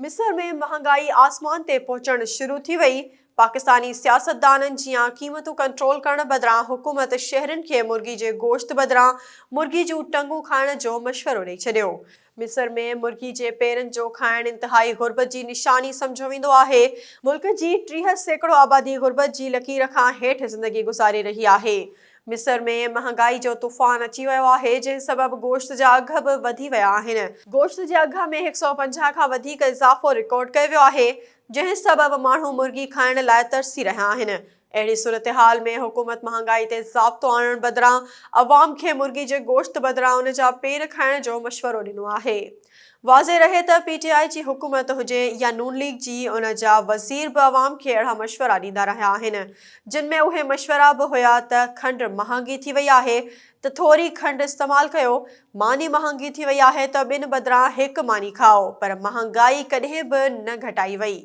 مصر ۾ مهانگائي آسمان تي پهچڻ شروع ٿي وئي، پاڪستاني سياستدانن جيان قيمتون ڪنٽرول ڪرڻ بدران حڪومت شهرين کي مرغي جي گوشت بدران مرغي جون ٽنگون کائڻ جو مشورو ڏئي ڇڏيو. مصر ۾ مرغي جي پيرن جو کائڻ انتهائي غربت جي نشاني سمجهيو ويندو آهي، ملڪ جي 30% آبادي غربت جي لڪير کان هيٺ زندگي گذاري رهي آهي. مصر ۾ مهانگائي جو طوفان اچي ويو آهي، جنهن سبب گوشت جا اگهه به وڌي ويا آهن. گوشت جي اگهه ۾ 150 کان وڌيڪ اضافو رڪارڊ ڪيو ويو آهي، جنهن سبب ماڻهو مرغي کائڻ لاء ترسي رهيا آهن. اهڙي صورتحال ۾ حڪومت مهانگائي تي ضابطو آڻڻ بدران عوام کي مرغي جي گوشت بدران ان جا پير کائڻ جو مشورو ڏنو آهي. واضح رهي ته پي ٽي آء جي حڪومت هجي يا نون ليگ جي ان جا وزير به عوام کي اهڙا مشورا ڏيندا رهيا آهن جن ۾ اهي مشورا به هيا ته کنڊ مهانگي ٿي وئي آهي ته ٿوري کنڊ استعمال ڪيو، ماني مهانگي ٿي وئي آهي ته ٻن بدران هڪ ماني کائو پر مهانگائي ڪڏهن به نه گهٽائي وئي.